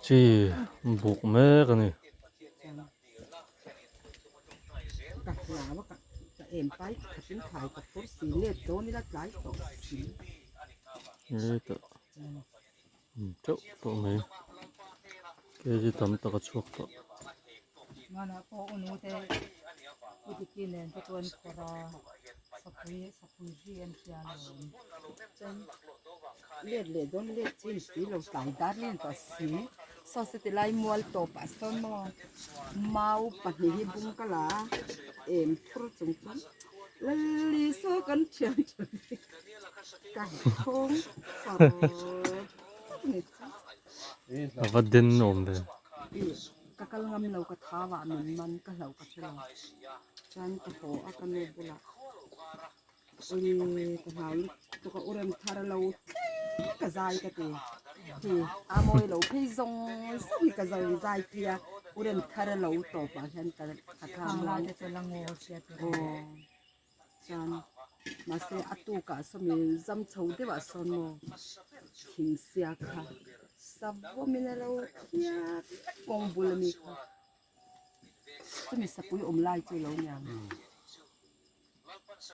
Chi buk mek a ni. Hetah awm teuh tawh mai kg tam tak a chhuak tawh. Let leh dawn let chin si lo tlai dar lian tawh si saw se tilai mual tawp ah sawn maw mau pahnih hi bung ka la a em phur chung chuan Lalli saw kan thian tha hi ka thawng char char ni chu. A va den awm ve. Ka kal ngam lo ka thau ah min man ka hlauh ka hre lo chuan ka haw a ka nu bulah. Ui ka hlau lutuk a u rem thar lo tlem ka zai ka ti hi a mawi lo phei zawng zawng hi ka zo zai phei a u rem thar lo tawp ah hian ka ka thlam lai aw chuan mahse a tukah sawmi zam chho deuh ah sawn maw thing sia kha savawmin a lo thiat vek kawng bul ami kha chumi sapui awm lai chu lo niang.